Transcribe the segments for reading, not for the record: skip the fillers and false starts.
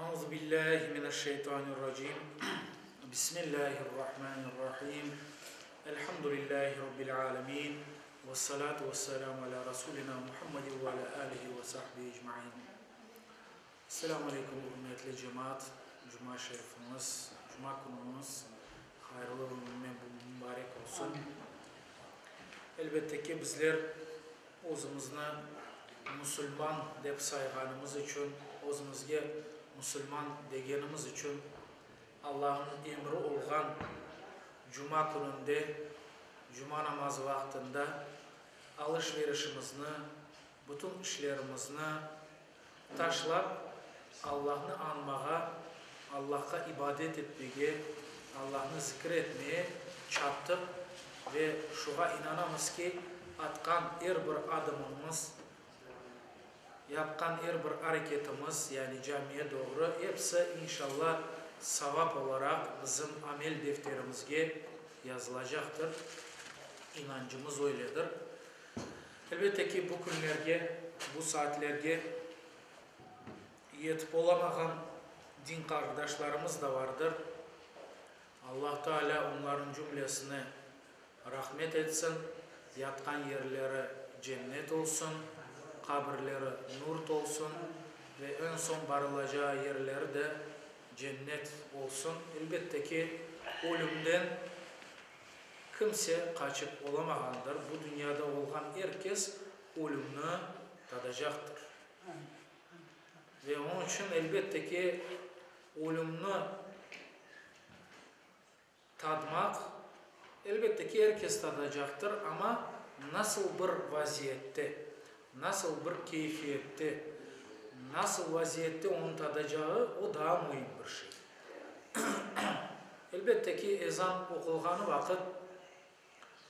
Euzu billahi mineşşeytanirracim. Bismillahirrahmanirrahim. Elhamdülillahi rabbil alemin. Vessalatu vesselamu ala rasulina Muhammedin ve ala alihi ve sahbihi ecmain. Esselamu aleykum, ürmetli cemaat. Cuma şerifiñiz, cuma künüñiz hayırlı ve mübarek olsun. Elbette ki, bizler özümizni musulman dep sayğanımız içün, özümizge musulman degenimiz içün Allahnıñ emri olğan cuma kününde, cuma namazı vaqtında alış-verişimizni, bütün işlerimizni taşlap, Allahnı añmağa, Allahqa ibadet etmege, Allahnı zikir etmeye çaptıq ve şuğa inanamız ki, atqan er bir adımımız, yapqan er bir areketimiz, yani camiye doğru, episi, inşallah, savap olaraq bizim amel defterimizge yazılacaqtır. İnancımız öyledir. Elbette ki, bu künlerge, bu saatlerge yetip olamağan din qardaşlarımız da vardır. Allah Taalâ onlarnıñ cümlesine rahmet etsin, yatqan yerleri cennet olsun, qabirleri nur tolsun ve eñ soñ barılacağı yerleri de cennet olsun. Elbette ki, ölümden Kimse qaçıp olamağandır, bu dünyada olğan er kes ölümni tadacaqtır. Ve onıñ içün, elbette ki, ölümni tadmaq, elbette ki, er kes tadacaqtır, amma nasıl bir vaziyette, nasıl bir keyfiyette, nasıl vaziyette onı tadacağı, o daa müim bir şey. Elbette ki, ezan oqulğanı vaqıt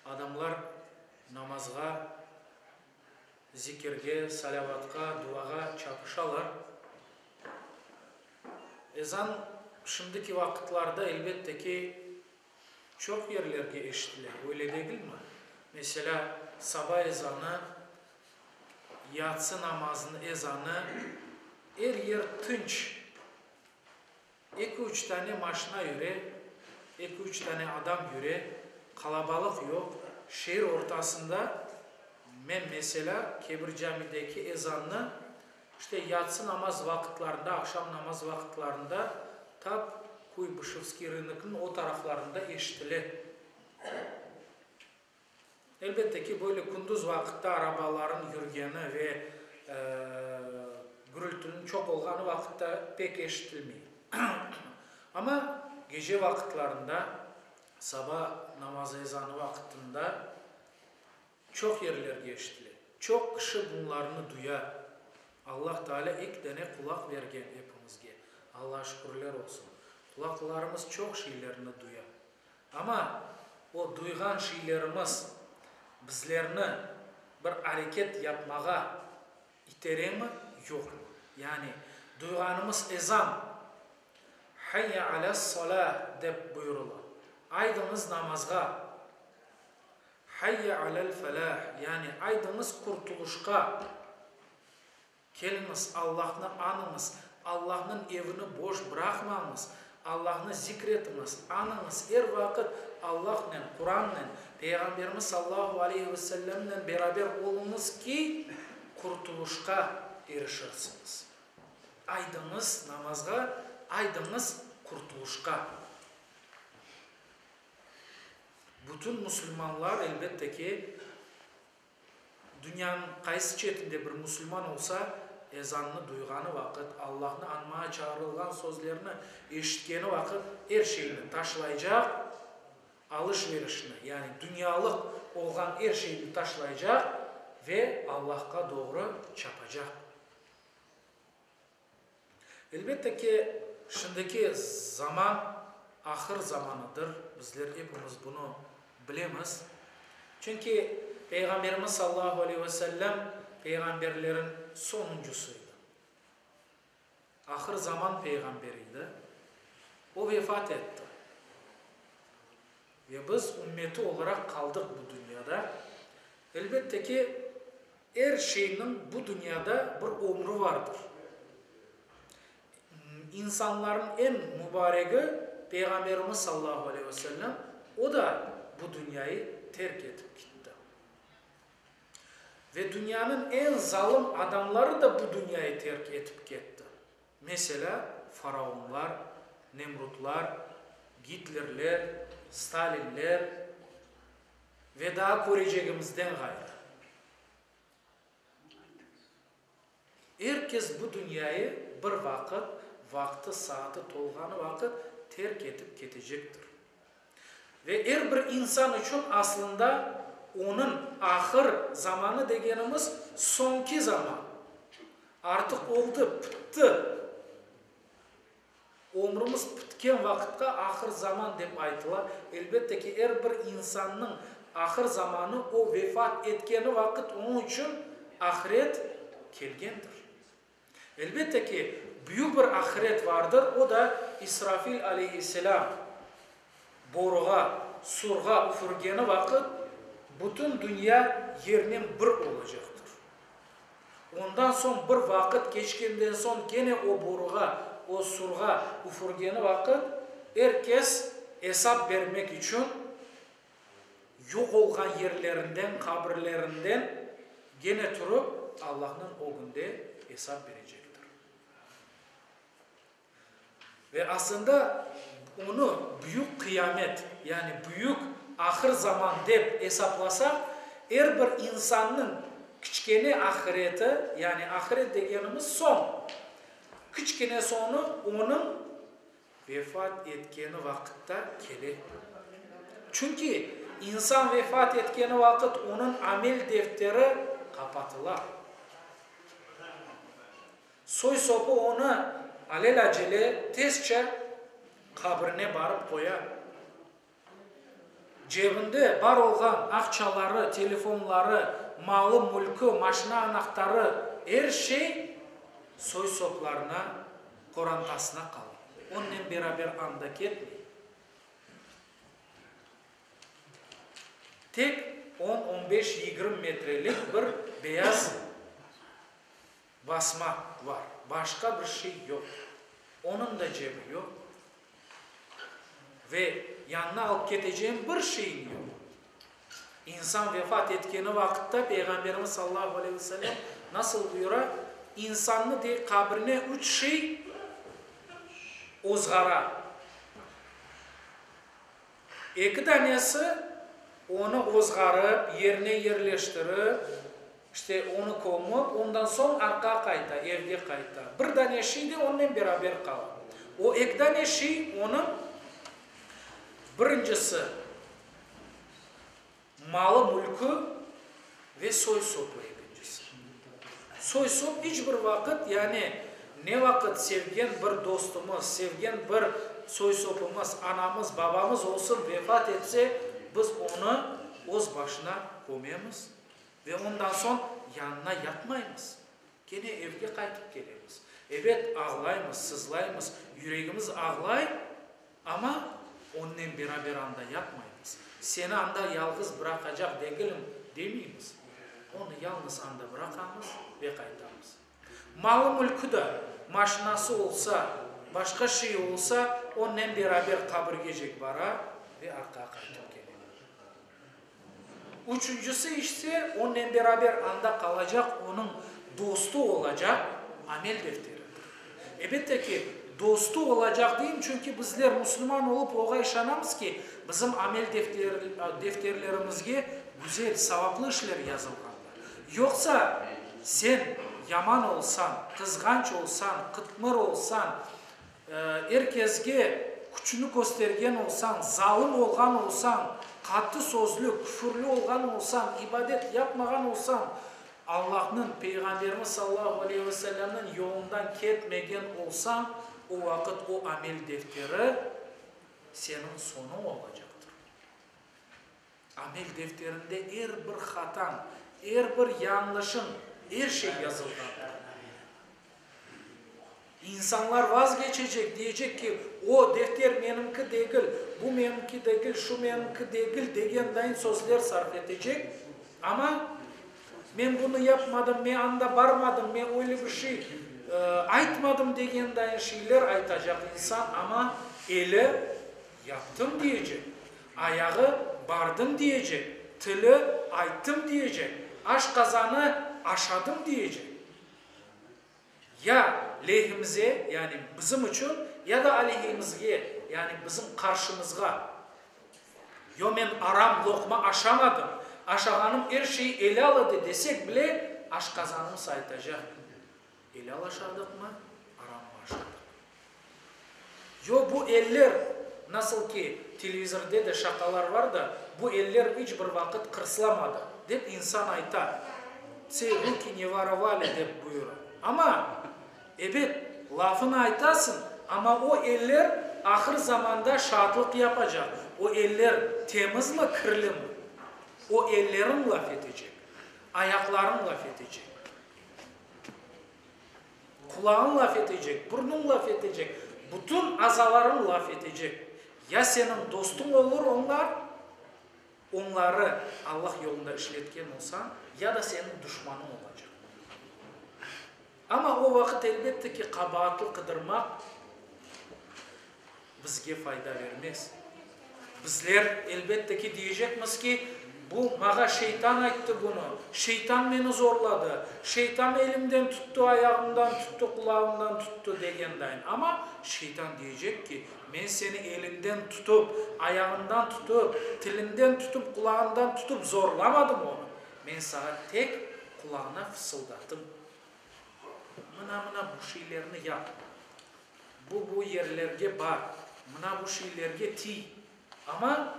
adamlar namazğa, zikirge, salâvatqa, duağa çapışalar. Ezan şimdiki vaqıtlarda, elbette ki, çoq yerlerge eşitile, öyle degilmi? Meselâ, saba ezanı, yatsı namazınıñ ezanı, er yer tınç. Eki-üç tane maşina yüre, eki-üç tane adam yüre, qalabalıq yoq. Şeer ortasında men, meselâ, Kebir camideki ezannı, işte, yatsı namaz vaqıtlarında, aqşam namaz vaqıtlarında tap Kuybışevskiy rınoknıñ o taraflarında eşitile. Elbette ki, böyle kündüz vaqıtta arabaların yürgeni ve gürültiniñ çoq olğanı vaqıtta pek eşitilmey. Amma gece vaqıtlarında, saba namazı ezanı vaqıtında çoq yerlerge eşitile. Çoq kişi bunlarnı duya. Allah Taalâ eki dane qulaq bergen epimizge. Allağa şükürler olsun. Qulaqlarımız çoq şeylerni duya. Amma o duyğan şeylerimiz bizlerni bir areket yapmağa iteremi, yoqmı? Yani, duyğanımız ezan, Hayya alas-salâh dep buyurıla, Aydıñız namazğa! Hayya alel-felâh, yani aydıñız qurtulışqa! Keliñiz, Allahnı añıñız, Allahnıñ evini boş bıraqmañız, Allahnı zikr etiñiz, añıñız, er vaqıt Allahnen, Qurannen, Peyğamberimiz sallahu aleyhi ve sellemnen beraber oluñız ki, qurtulışqa irişirsiñiz. Aydıñız namazğa, aydıñız qurtulışqa. Bütün musulmanlar, elbette ki, Dünyanıñ qaysı çetinde bir musulman olsa, ezannı duyğanı vaqıt, Allahnı añmağa çağırılğan sözlerni eşitkeni vaqıt er şeyni taşlaycaq, alış-verişni, yani dünyalıq olğan er şeyni taşlaycaq ve Allahqa doğru çapacaq. Elbette ki, şimdiki zaman ahır zamanıdır, bizler epimiz bunı bilemiz. Çünki Peyğamberimiz sallallahu aleyhi ve sellem peyğamberlerin soñuncısıydı. Ahır zaman peyğamberiydi. O vefat etti. Ve biz ümmeti olaraq qaldıq bu dünyada. Elbette ki, er şeyniñ bu dünyada bir ömrü vardır. İnsanlarnıñ eñ mubaregi Peyğamberimiz sallallahu aleyhi ve sellem, o da bu dünyayı terk etip gitti. Ve dünyanıñ eñ zalım adamları da bu dünyayı terk etip ketti. Meselâ, faraonlar, nemrutlar, Gitlerler, Stalinler ve daa körecegimizden ğayrı. Er kes bu dünyayı bir vaqıt, vaqtı, saatı tolğanı vaqıt terk etip ketecektir. Ve er bir insan içün aslında onıñ ahır zamanı degenimiz soñki zaman. Artıq oldı, pitti. Ömrümiz pitken vaqıtqa ahır zaman dep aytıla. Elbette ki, er bir insannıñ ahır zamanı o vefat etkeni vaqıt, onıñ içün ahiret kelgendir. Elbette ki, büyük bir ahiret vardır, o da İsrafil aleyhisselâm boruğa, surğa üfürgeni vaqıt bütün dünya yernen bir olacaqtır. Ondan soñ bir vaqıt keçkenden soñ kene o boruğa, o surğa üfürgeni vaqıt er kes esap bermek içün yoq olğan yerlerinden, qabirlerinden gene turıp Allahnıñ ögünde esap berecektir. Ve aslında onı büyük qıyamet, yani büyük ahır zaman dep esaplasaq, er bir insannıñ kiçkene ahireti, yani ahiret degenimiz soñ, kiçkene soñu onıñ vefat etkeni vaqıtta kele. Çünki insan vefat etkeni vaqıt onıñ amel defteri qapatıla. Soy-sopı onı alel-acele, tezce qabrine barıp qoya. Cebinde bar olğan aqçaları, telefonları, malı-mülkü, maşina anahtarı, er şey soy-soplarına, qorantasına qala. Onnen beraber anda ketmey. Tek on, on beş, yigirmi metrelik bir beyaz Basma var, başqa bir şey yoq. Onıñ da cebi yoq. Ve yanına alıp keteceğin bir şeyiñ yoq. İnsan vefat etkeni vaqıtta Peyğamberimiz sallallahu aleyhi ve sellem nasıl buyura? İnsannı, dey, qabrine üç şey ozğara. Eki danesi onı ozğarıp, yerine yerleştirip, işte, onı kömip, ondan soñ arqa qayta, evge qayta. Bir dane şiy de onnen beraber qala. O eki dane şiy onıñ, birincisi, Malı-mülkü ve soy-sopı ekincisi. Soy-sop iç bir vaqıt, yani ne vaqıt sevgen bir dostumız, sevgen bir soy-sopumız, anamız, babamız olsun vefat etse, biz onı öz başına kömemiz ve ondan soñ yanına yatmaymız. Kene evge qaytıp kelemiz. Ebet, ağlaymız, sızlaymız, yüregimiz ağlay, amma onnen beraber anda yatmaymız. Seni anda yalğız bıraqacaq degilim, demeymiz. Onı yalnız anda bıraqamız ve qaytamız. Malı-mülkü da, maşinası olsa, başqa şey olsa, onnen beraber qabirgecek bara ve arqa qaytıp kele. Üçüncisi ise, onnen beraber anda qalacaq, onıñ dostu olacaq amel defteridir. Elbette ki, dostu olacaq deyim, çünki bizler musulman olıp oğa işanamız ki, bizim amel defterlerimizge güzel, savaplı işler yazılğandır. Yoqsa, sen yaman olsañ, qızğanç olsañ, qıtmır olsañ, Er kesge küçüni köstergen olsañ, zalım olğan olsañ, qattı sözlü, küfürli olğan olsañ, ibadet yapmağan olsañ, Allahnıñ, Peyğamberimiz sallallahu aleyhi ve sellemniñ yolundan ketmegen olsañ, o vaqıt o amel defteri seniñ soñuñ olacaqtır. Amel defterinde er bir hatañ, er bir yañlışıñ, er şey yazılğandır. İnsanlar vazgeçecek, diyecek ki, o defter menimki degil, bu menimki degil, şu menimki degil degen dayın sözler sarf etecek, amma. Men bunı yapmadım, men anda barmadım, men öyle bir şey aytmadım degen dayın şeyler aytacaq insan, amma eli yaptım diyecek, ayağı bardım diyecek, tili ayttım diyecek, aşqazanı aşadım diyecek. Ya lehimize, yani bizim içün, ya da aleyhimizge, yani bizim qarşımızğa. Yo, men aram loqma aşamadım, aşağanım er şey elâl edi desek bile, aşqazanımız aytacaq, Elâl aşadıqmı, arammı aşadıq? Yo, bu eller, nasıl ki, televizorde de şaqalar var da, bu eller iç bir vaqıt qırslamadı, dep insan ayta, Tse ruki ne vorovali, dep buyura. Amma, ebet, lafını aytasıñ, amma o eller ahır zamanda şaatlıq yapacaq, o eller temizmi, kirlimi? O elleriñ laf etecek, ayaqlarıñ laf etecek. Qulağıñ laf etecek, burnuñ laf etecek, bütün azalarıñ laf etecek. Ya seniñ dostuñ olur onlar, onları Allah yolunda işletken olsañ, ya da seniñ duşmanıñ olacaq. Amma o vaqıt, elbette ki, qabaatlı qıdırmaq bizge fayda vermez. Bizler, elbette ki, diyecekmiz ki, bu mağa şeytan ayttı bunı, şeytan meni zorladı, şeytan elimden tuttı, ayağımdan tuttı, qulağımdan tuttı degendayın. Amma şeytan diyecek ki, men seni elinden tutıp, ayağından tutıp, tilinden tutıp, qulağından tutıp zorlamadım onı. Men saña tek qulağına fısıldattım, mına-mına bu şeylerni yap. Bu-bu yerlerge bar, mına bu şeylerge tiy, amma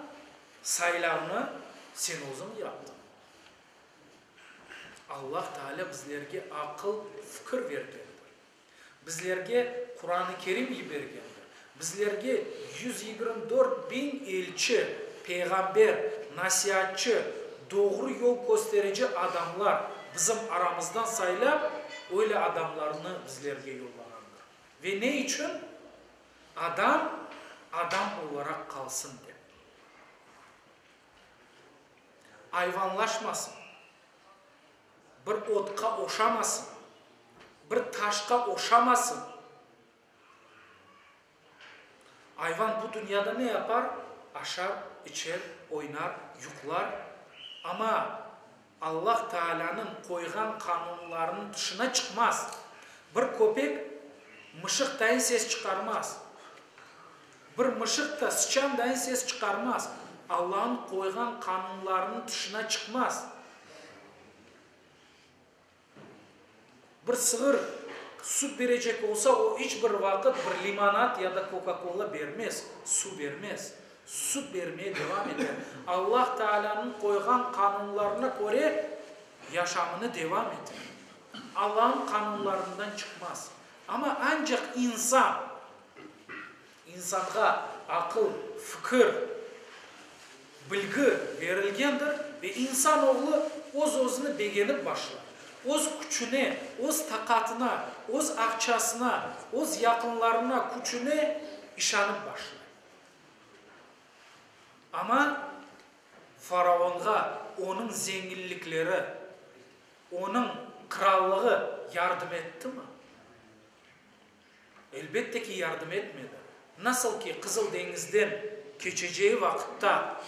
saylavnı sen özüñ yaptıñ. Allah Taalâ bizlerge aqıl, fikir bergendir. Bizlerge Quran-ı Kerim yibergendir. Bizlerge 124 biñ elçi, peyğamber, nasiatçı, doğru yol kösterici adamlar bizim aramızdan saylap, öyle adamlarnı bizlerge yollağandır. Ve ne içün? Adam, adam olaraq qalsın dep. Ayvanlaşmasın, bir otqa oşamasın, bir taşqa oşamasın. Ayvan bu dünyada ne yapar? Aşar, içer, oynar, yuqlar. Amma Allah Taalânıñ qoyğan qanunlarınıñ tışına çıqmaz. Bir köpek mışıq dayın ses çıqarmaz. Bir mışıq da sıçan dayın ses çıqarmaz. Allahnıñ qoyğan qanunlarınıñ tışına çıqmaz. Bir sığır süt berecek olsa, o iç bir vaqıt bir limonad ya da koka-kola bermez, suv bermez. Süt bermeye devam eter. Allah Taalânıñ qoyğan qanunlarına köre yaşamını devam eter. Allahnıñ qanunlarından çıqmaz. Amma ancaq insan, İnsanğa aqıl, fikir, bilgi berilgendir ve insanoğlu öz-özüni begenip başlar. Öz küçüne, öz taqatına, öz aqçasına, öz yaqınlarına, küçüne işanıp başlay. Amma faraonğa onıñ zenginlikleri, onıñ qırallığı yardım ettimi? Elbette ki, yardım etmedi. Nasıl ki, Qızıl deñizden keçeceği vaqıtta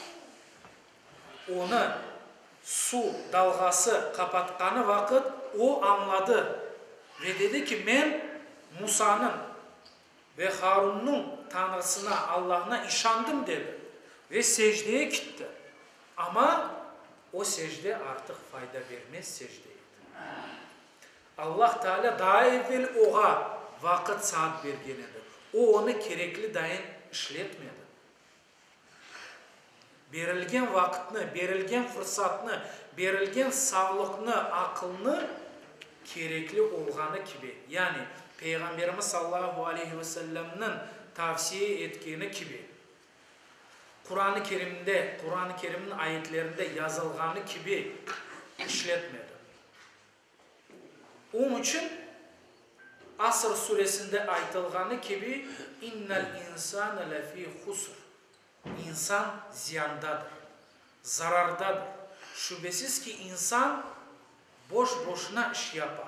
onı suv dalğası qapatqanı vaqıt o añladı ve dedi ki, men Musanıñ ve Harunnıñ Tañrısına, Allahına işandım, dedi ve secdeye kitti. Amma o secde artıq fayda bermez secde edi. Allah Taalâ daa evvel oğa vaqıt-saat bergen edi. O, onı kerekli dayın işletmedi. Berilgen vaqıtnı, berilgen fırsatnı, berilgen sağlıqnı, aqılnı kerekli olğanı kibi, yani Peyğamberimiz sallallahu aleyhi ve sellemniñ tavsiye etkeni kibi, Quran-ı Kerimde, Quran-ı Kerimniñ ayetlerinde yazılğanı kibi işletmedi. Onıñ içün Asr suresinde aytılğanı kibi, İnnel insane lefî husr, İnsan ziyandadır, zarardadır. Şübesiz ki, insan. Boş-boşuna iş yapar.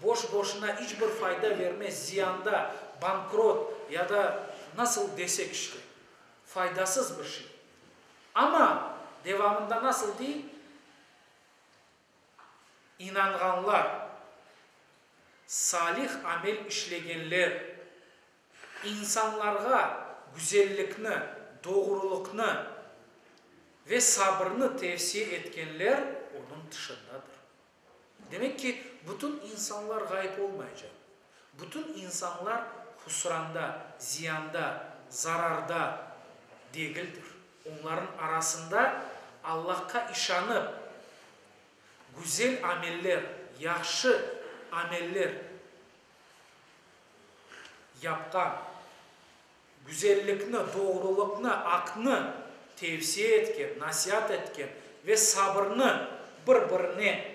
Boş-boşuna iç bir fayda vermez, ziyanda, bankrot ya da nasıl desek işte, faydasız bir şey. Amma devamında nasıl dey? İnanğanlar, salih amel işlegenler, insanlarğa güzellikni, doğrulıqnı ve sabırnı tevsiye etkenler onıñ tışındadır. Demek ki, bütün insanlar ğayıp olmaycaq. Bütün insanlar husranda, ziyanda, zararda degildir. Onlarnıñ arasında Allahqa işanıp, güzel ameller, yahşı ameller yapqan, güzellikni, doğrulıqnı, aqnı tevsiye etken, nasiat etken ve sabırnı bir-birine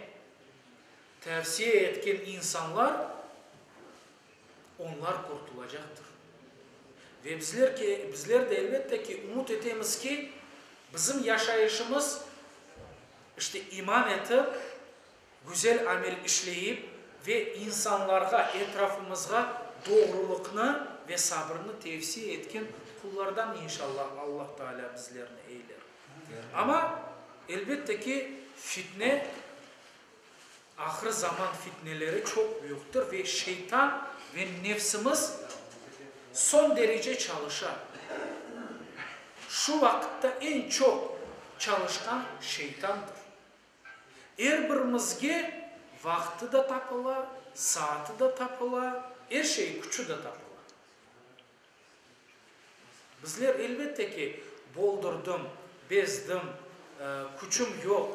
tevsiye etken insanlar, onlar qurtulacaqtır. Ve bizler ki, bizler de, elbette ki, ümüt etemiz ki, bizim yaşayışımız, işte, iman etip, güzel amel işleyip ve insanlarğa, etrafımızğa doğrulıqnı ve sabırnı tevsiye etken qullardan inşallah Allah Taalâ bizlerni eyler. Amma, elbette ki, fitne, ahır zaman fitneleri çoq büyüktir ve şeytan ve nefsimiz soñ derece çalışa. Şu vaqıtta eñ çoq çalışqan şeytandır. Er birimizge vaqtı da tapıla, saatı da tapıla, er şey, küçü de tapıla. Bizler, elbette ki, boldurdım, bezdim, küçüm yoq,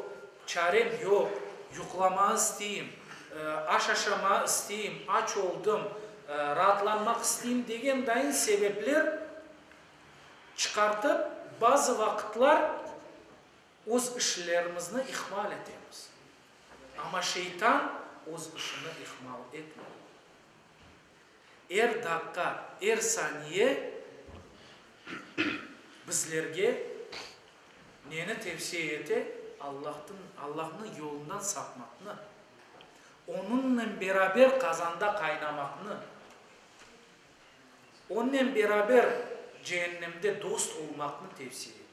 çarem yoq, yuqlamağa isteyim, aş aşamağa isteyim, aç oldım, raatlanmaq isteyim degen dayın sebepler çıqartıp, bazı vaqıtlar Öz işlerimizni ihmal etemiz. Amma şeytan öz işini ihmal etmey. Er daqqa, er saniye bizlerge neni tevsiye ete? Allahtın, Allahnıñ yolundan sapmaqnı, Onıñnen beraber qazanda qaynamaqnı, Onnen beraber ceennemde dost olmaqnı tevsiye ete.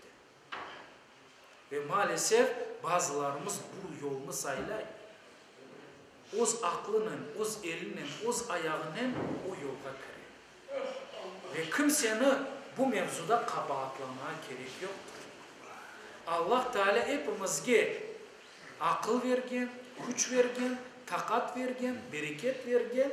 Ve maalesef bazılarımız bu yolnı saylay. Öz aqlınen, öz elinen, öz ayağınen o yolğa kire. Ve kimseni bu mevzuda qabaatlamağa kerek yoqtır. Allah Teala epimizge aqıl bergen, küç bergen, taqat bergen, bereket bergen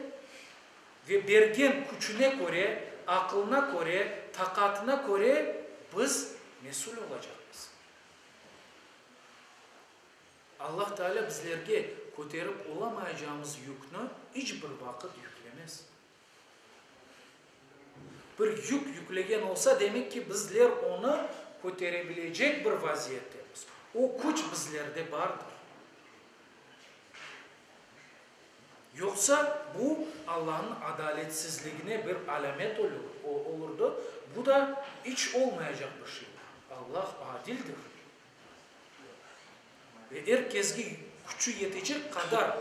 ve bergen küçüne köre, aqılına köre, taqatına köre biz mesül olacaqmız. Allah Teala bizlerge köterip olamayacağımız yükni iç bir vaqıt yüklemez. Bir yük yüklegen olsa, demek ki, bizler onı köterebilecek bir vaziyettemiz. O küç bizlerde bardır. Yoqsa bu, Allahnıñ adaletsizligine bir alâmet olurdı, bu da iç olmayacaq bir şey. Allah adildir ve er kesge küçü yetecek qadar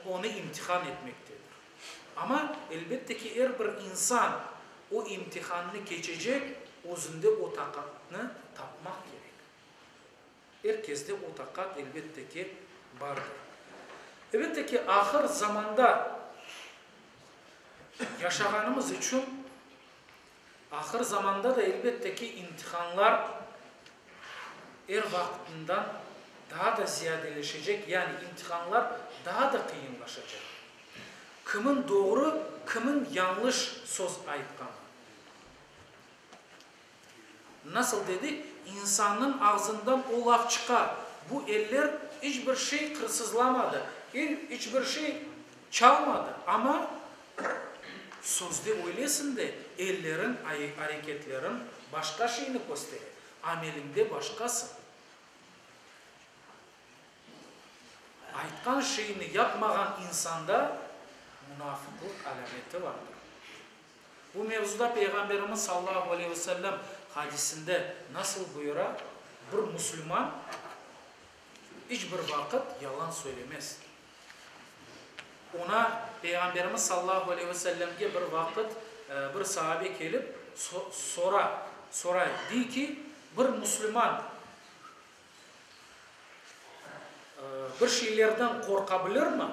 onı imtihan etmektedir. Amma, elbette ki, er bir insan o imtihannı keçecek, özünde o taqatnı tapmaq kerek. Er kesde o taqat, elbette ki, bardır. Elbette ki, ahır zamanda yaşağanımız içün, ahır zamanda da, elbette ki, imtihanlar er vaqıtından daa da ziyadeleşecek, yani imtihanlar daa da qıyınlaşacaq. Kimin doğru, kimin yañlış söz aytqanı. Nasıl dedik, insannıñ ağzından o laf çıqa, bu eller iç bir şey qırsızlamadı, iç bir şey çalmadı, amma sözde öylesin de, elleriñ, areketleriñ başqa şeyni köstere, ameliñde başqasıñ. Aytqan şeyni yapmağan insanda munafıqlıq alâmeti vardır. Bu mevzuda Peyğamberimiz sallallahu aleyhi ve sellem hadisinde nasıl buyura, Bir musulman iç bir vaqıt yalan söylemez. Oña, Peyğamberimiz sallallahu aleyhi ve sellemge bir vaqıt bir saabe kelip sora, soray, dey ki, bir müslüman bir şeylerden qorqa bilirmi?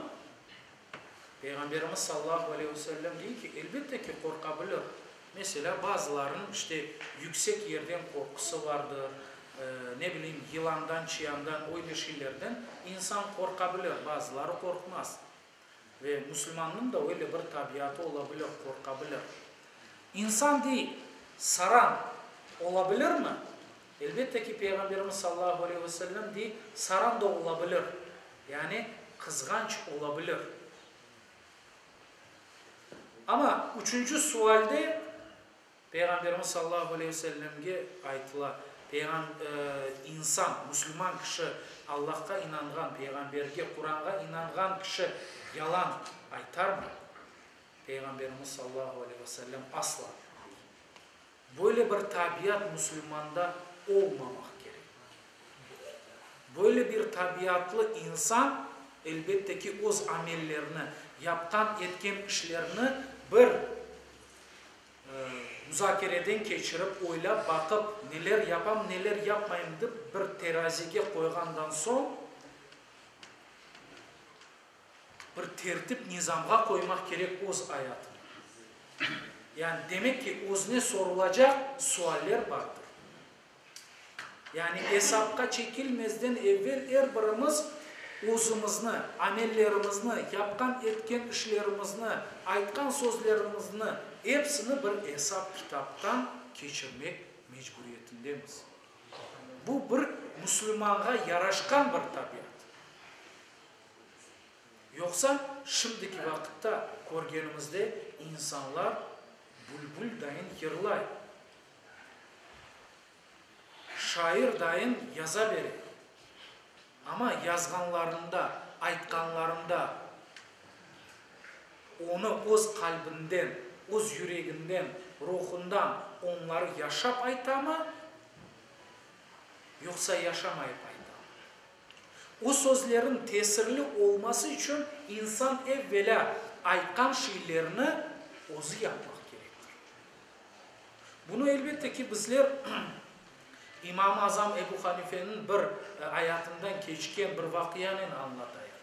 Peyğamberimiz sallallahu aleyhi ve sellem dey ki, elbette ki, qorqa bilir. Meselâ, bazılarınıñ, işte, yüksek yerden qorqusı vardır, ne bileyim, yılandan, çıyandan, öyle şeylerden insan qorqa bilir, bazıları qorqmaz. Ve müslümannıñ da öyle bir tabiatı ola bilir, qorqa bilir. İnsan, dey, saran ola bilirmi? Elbette ki, Peyğamberimiz sallallahu aleyhi ve sellem dey, saran da ola bilir, yani qızğanç ola bilir. Amma üçünci sualde Peyğamberimiz sallallahu aleyhi ve sellemge aytıla, Peyğam, insan, müslüman kişi, Allahqa inanğan, Peyğamberge, Quranğa inanğan kişi yalan aytarmı? Peyğamberimiz sallallahu aleyhi ve sellem asla, dey. Böyle bir tabiat müslümanda olmamaq kerek. Böyle bir tabiatlı insan, elbette ki, öz amellerini, yapqan, etken işlerini bir muzakereden keçirip, oylap baqıp, neler yapam, neler yapmayım dep bir terazige qoyğandan soñ, bir tertip-nizamğa qoymaq kerek öz ayatını. Yani, demek ki, özüne sorulacaq sualler bardır. Yani esapqa çekilmezden evel er birimiz özümizni, amellerimizni, yapqan-etken işlerimizni, aytqan sözlerimizni, epsini bir esap-kitaptan keçirmek mecburiyetindemiz. Bu bir müslümanğa yaraşqan bir tabiat. Yoqsa, şimdiki vaqıtta körgenimizde insanlar bülbül dayın yırlay. Şair dayın yaza bere. Amma yazğanlarında, aytqanlarında onı öz qalbinden, öz yüreginden, ruhundan onları yaşap aytamı, yoqsa yaşamayıp aytamı? O sözlerin tesirli olması içün insan evvelâ aytqan şeylerini özü yapmaq kerektir. Bunı, elbette ki, bizler İmam-ı Azam Ebu Hanifeniñ bir ayatından keçken bir vaqianen añlatayıq.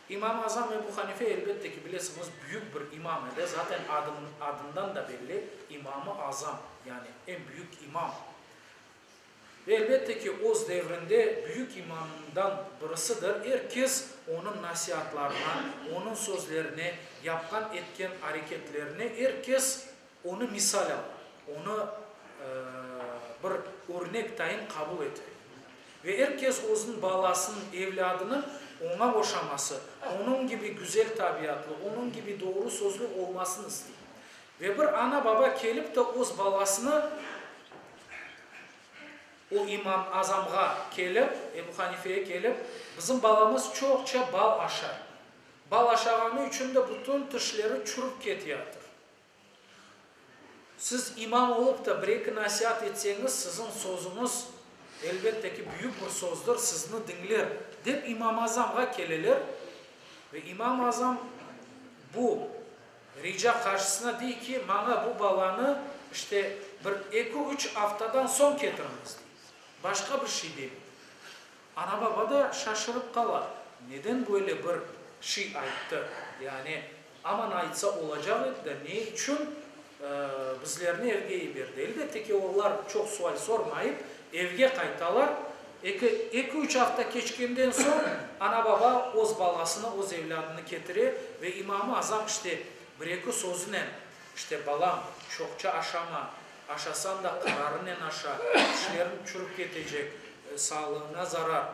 İmam-ı Azam Ebu Hanife, elbette ki, bilesiñiz, büyük bir imam edi, zaten adından da belli, İmam-ı Azam, yani eñ büyük imam. Ve, elbette ki, öz devrinde büyük imamdan birisidir, er kes onıñ nasiatlarına, onıñ sözlerine, yapqan-etken areketlerine er kes Onı misal ala, onı bir örnek tayın qabul ete. Ve er kes özüniñ balasınıñ, evlâdınıñ oña oşaması, onıñ kibi güzel tabiatlı, onıñ kibi doğru sözlü olmasını istey. Ve bir ana-baba kelip de öz balasını o İmam Azamğa kelip, Ebu Hanifeye kelip, bizim balamız çoqça bal aşay. Bal aşağanı içün de bütün tişleri çürip ketiyatır. Siz imam olıp da bir-eki nasiat etseñiz, siziñ sözüñiz, elbette ki, büyük bir sözdür, sizni diñler, dep İmam Azamğa keleler ve İmam Azam bu rica qarşısına dey ki, maña bu balanı, işte, bir eki-üç aftadan soñ ketiriñiz, dey. Başqa bir şey demey. Ana-baba da şaşırıp qala, neden böyle bir şey ayttı, yani aman aytsa olacaq edi de, ne içün bizlerni evge yiberdi? Elbette ki, olar çoq sual sormayıp, evge qaytalar. Eki, eki-üç afta keçkenden soñ ana-baba öz balasını, öz evlâdını ketire ve İmam-ı Azam işte bir-eki sözünen, işte, balam, çoqça aşama, Aşasañ da qararınen aşa, tişleriñ çürip ketecek, sağlığıña zarar.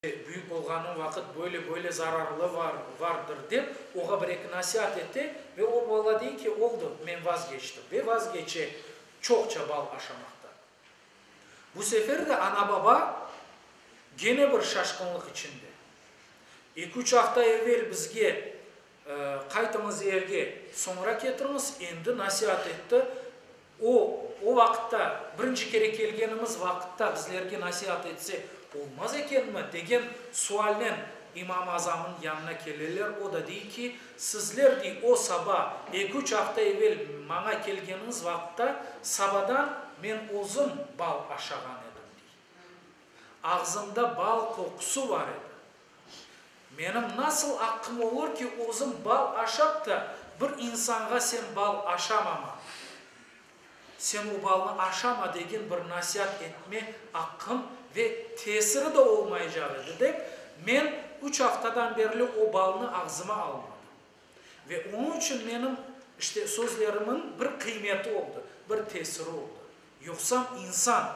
İşte, büyük olğanıñ vaqıt böyle-böyle zararlı var, vardır, dep, oğa bir-eki nasiat ete ve o bala dey ki, oldı, men vazgeçtim. Ve vazgeçe çoqça bal aşamaqtan. Bu sefer de ana-baba gene bir şaşqınlıq içinde. Eki-üç afta evel bizge Qaytıñız evge, soñra ketiriñiz, endi nasiat etti. O, o vaqıtta, birinci kere kelgenimiz vaqıtta bizlerge nasiat etse olmaz ekenmi, degen sualnen. İmam-ı Azamnıñ yanına keleler, o da dey ki, Sizler, dey, o saba, eki-üç afta evel maña kelgeniñiz vaqıtta, sabadan men özüm bal aşağan edim, dey. Ağzımda bal qoqusı bar edi. Menim nasıl aqqım olur ki, özüm bal aşap da, bir insanğa sen bal aşamama, sen o balnı aşama degen bir nasiat etme aqqım ve tesiri de olmaycaq edi, dep, men üç aftadan berli o balnı ağzıma almadım. Ve onıñ içün menim, işte, sözlerimin bir qıymeti oldı, bir tesiri oldı. Yoqsam insan.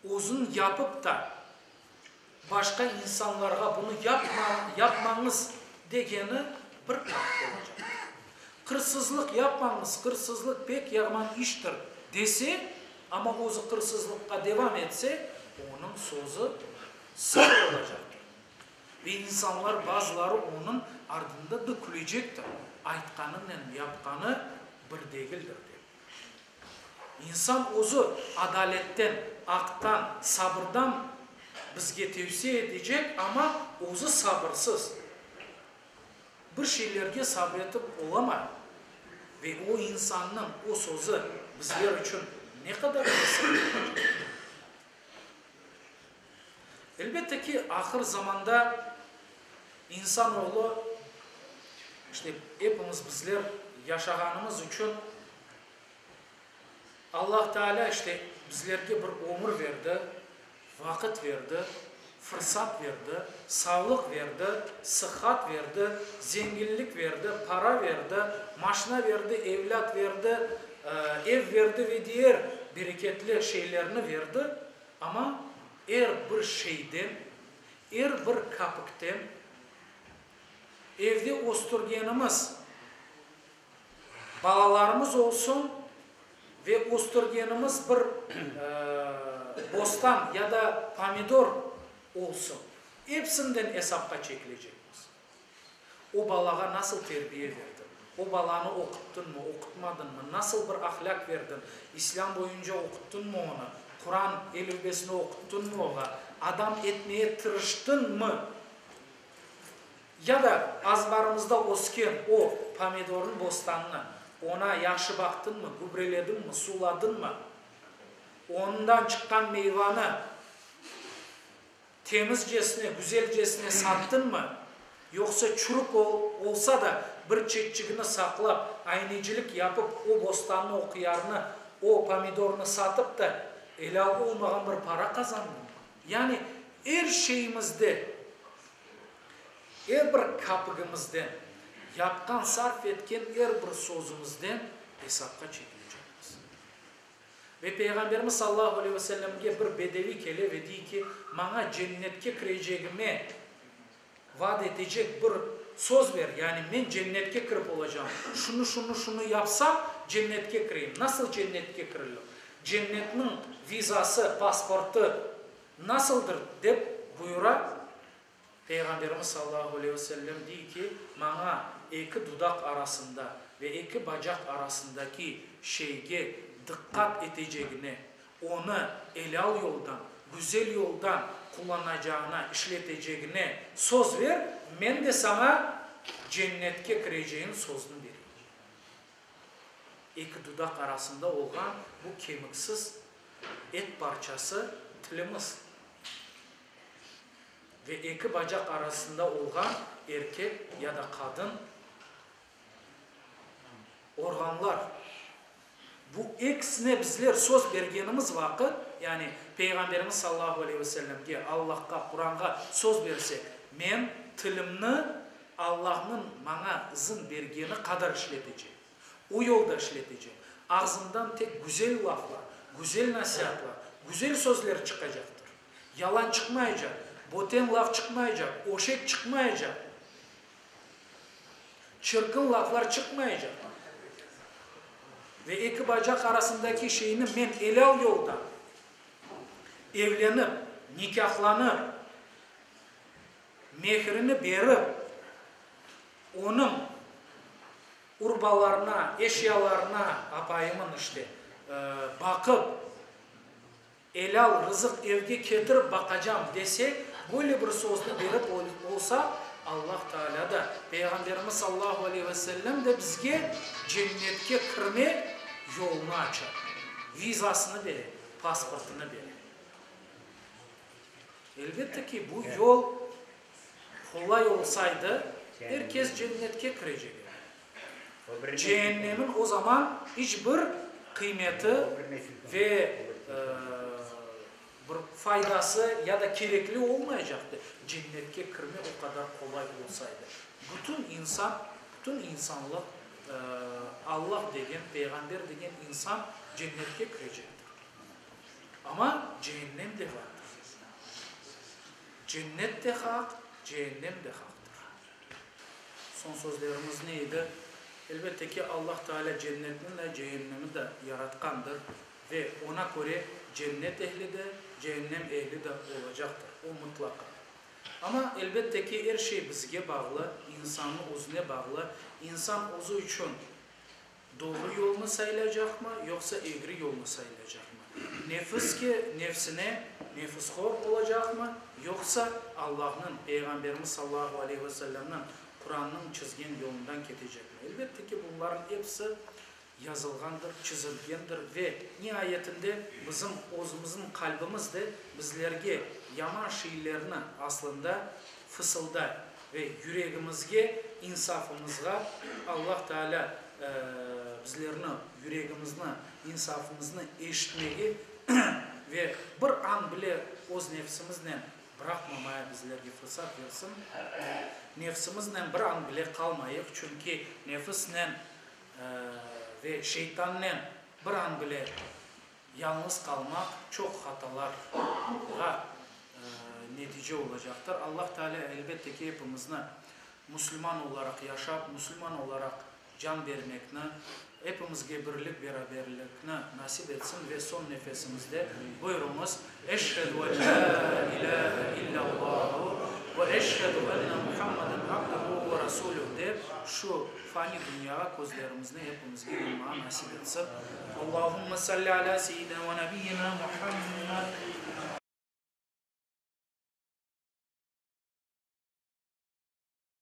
Özüñ yapıp da, başqa insanlarğa bunı yapma, yapmañız degeni bir akt olacaq. Qırsızlıq yapmañız, qırsızlıq pek yaman iştir, dese, amma özü qırsızlıqqa devam etse, onıñ sözü sıfır olacaqtır. Ve insanlar bazıları onıñ ardında da külecektir, aytqanınen yapqanı bir degildir, dep. İnsan özü adaletten, aqtan, sabırdan bizge tevsiye etecek, amma özü sabırsız. Bir şeylerge sabretip olamay. Ve o insannıñ o sözü bizler içün ne qadar tesirli olacaq? Elbette ki, ahır zamanda insanoğlu, işte, epimiz bizler yaşağanımız içün Allah Teala, işte, bizlerge bir ömür berdi, vaqıt berdi, fırsat berdi, sağlıq berdi, sıhhat berdi, zenginlik berdi, para berdi, maşna berdi, evlât berdi, ev berdi ve diğer bereketli şeylerni berdi. Amma er bir şeyden, er bir kapikten evde östürgenimiz balalarımız olsun ve östürgenimiz bir bostan ya da pomidor olsun, epsinden esapqa çekilecekmiz. O balağa nasıl terbiye berdiñ? O balanı oquttıñmı, oqutmadıñmı? Nasıl bir ahlâq berdiñ? İslâm boyunca oquttıñmı onı? Quran elifbesini oquttıñmı oğa? Adam etmeye tırıştıñmı? Ya da azbarımızda ösken o pomidornıñ bostanını, oña yahşı baqtıñmı, gübrelediñmi, suladıñmı? Ondan çıqqan meyvanı Temizcesine, güzelcesine sattıñmı, yoqsa çürük olsa da bir çetçigini saqlap, aynecilik yapıp o bostannı, o qıyarnı, o pomidornı satıp da elâl olmağan bir para qazandıñmı? Yani er şeyimizde, er bir kapigimizden, yapqan, sarf etken er bir sözümizden esapqa çekilecekmiz. Ve Peyğamberimiz sallallahu aleyhi ve sellemge bir bedevi kele ve dey ki, Maña cennetke kirecegime vaad etecek bir söz ber, yani men cennetke kirip olacağım. Şunı, şunı, şunı yapsam, cennetke kireyim. Nasıl cennetke kirilir? Cennetniñ vizası, pasportı nasıldır? dep buyura. Peyğamberimiz sallallahu aleyhi ve sellem dey ki, Maña eki dudaq arasında ve eki bacaq arasındaki şeyge diqqat etecegine, onı elâl yoldan, güzel yoldan qullanacağına, işletecegine söz ver, men de saña cennetke kireceğin sözni bereyim. Eki dudaq arasında olğan bu kemiksiz et parçası tilimiz. Ve eki bacaq arasında olğan erkek ya da qadın orğanlar. Bu ekisine bizler söz bergenimiz vaqıt, yani Peyğamberimiz sallallahu aleyhi ve sellemge, Allahqa, Quranğa söz bersek, men tilimni Allahnıñ maña izin bergeni qadar işletecem. O yolda işletecem. Ağzımdan tek güzel laflar, güzel nasiatlar, güzel sözler çıqacaqtır. Yalan çıqmaycaq, böten laf çıqmaycaq, öşek çıqmaycaq, çirkin laflar çıqmaycaq. Ve eki bacaq arasındaki şeyni men elâl yoldan, evlenip, nikâhlanıp, mehrini berip, onıñ urbalarına, eşyalarına, apayımın işte, baqıp, Elâl rızıq evge ketirip baqacam dese, Böyle bir sözni berip olsaq, Allah Taalâ da, Peyğamberimiz sallallahu aleyhi ve sellem de bizge cennetke kirme yolunı aça, vizasını bere, pasportını bere. Elbette ki, bu yol qolay olsaydı, er kes cennetke kirecek edi. Ceennemin o zaman iç bir qıymeti ve bir faydası ya da kerekli olmaycaqtı, cennetke kirme o qadar qolay olsaydı. Bütün insan, bütün insanlıq, Allah degen, Peyğamber degen insan cennetke kirecektir. Amma ceennem de vardır. Cennet de haq, ceennem de haqtır. Soñ sözlerimiz ne edi? Elbette ki, Allah Teala cennetni de, ceennemi de yaratqandır ve oña köre cennet ehli de, ceennem ehli de olacaqtır. O mıtlaqa. Amma, elbette ki, er şey bizge bağlı, insannıñ özüne bağlı. İnsan özü içün Doğru yolnı saylaycaqmı, yoqsa egri yolnı saylaycaqmı? Nefiske, nefsine, nefishor olacaqmı, yoqsa Allahnıñ, Peyğamberimiz sallahu aleyhi ve sellemniñ, Qurannıñ çizgen yolundan ketecekmi? Elbette ki, bunlarnıñ episi yazılğandır, çizilgendir ve niayetinde bizim özümizniñ qalbimiz de bizlerge yaman şeylerni aslında fısılday ve yüregimizge, insafımızğa Allah Teala bizlerni, yüregimizni, insafımıznı eşitmege ve bir an bile öz nefsimiznen bıraqmamaya bizlerge fırsat bersin. Nefsimiznen bir an bile qalmayıq, çünki nefisnen ve şeytannen bir an bile Yañğız qalmaq çoq hatalarğa netice olacaqtır. Allah Teala elbette ki epimizni musulman olaraq yaşap, musulman olaraq can bermekni, epimizge birlik, beraberlikni nasip etsin ve soñ nefesimizde buyuruñız, Eşhedü en lâ ilâhe illâllâhu ve eşhedü enne Muhammeden abduhu ve rasuluh dep şu fani dünyağa közlerimizni epimizge yummağa nasip etsin. Allahümme salli alâ seyyidina ve nebiyyina Muhammed.